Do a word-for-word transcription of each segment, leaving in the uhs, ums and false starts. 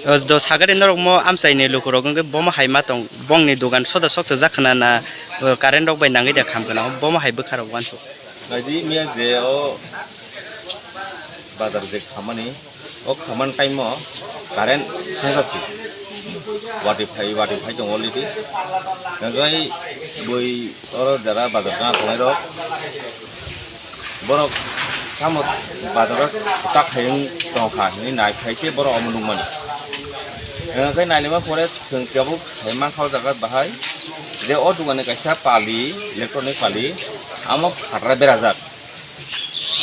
O do sagari norok mo amchaini lukurok wngkhe bomo hai ma tong, bongni dogan soda sokchajak khna na, o, current rok bai nangwi da kham khna, bomo hai bwkha rok uansuk. Naidi miya je o bazar je khamani, o khaman time o current thangjakti. Wati phai, wati phai tongo already. Nagai bui oro jara bazar jana tongnai rok. Borok tamo bazaro tak hai wng tongkha hinwi nai phai se borok omo nukmani. Hwnkhai nailima pore chwng tabuk sai mankha o jaga bahai je o dogani kaisa pali, electronic pali, amo phatra berajak.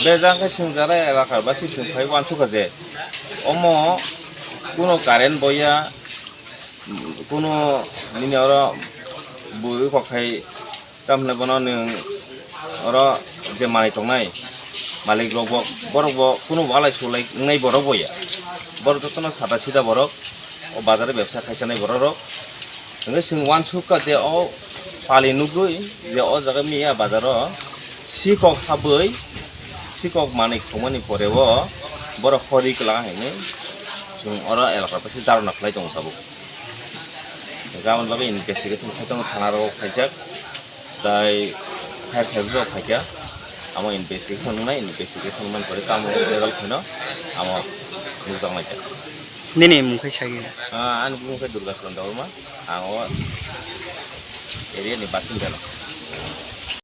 Berajak khe chwng jara elaka basi chwng phai uansukha je omo kuno current boya, kuno nini oro bui kok khai. Tamhinai bono nwng oro je manwi tongnai malik rok bo, borok bo kunu walai sulai wngnai borok bo ya. Borok jotono sada sida borok, o bazar o bebsa khaisanai borok rok. Hwnkhe chwng uansukha je o pali nugwi je o jaga miya bazar o sikok habwi sikok manwi thwngmani pore o borok hori kwlanga hinwi chwng oro elaka basi dharna khlai tongo tabuk. Hwnkhe aboni bagwi investigation khai tongo, thana rogo khaijak, tai fire service rok khaikha, amo investigation wngnai, investigation wngmani pore tamo legal khaino amo nukjaknai kha. Nini mung khai sagi? Ah, ani bumung khe Durga Chand Debbarma, ang o area ni basinda no.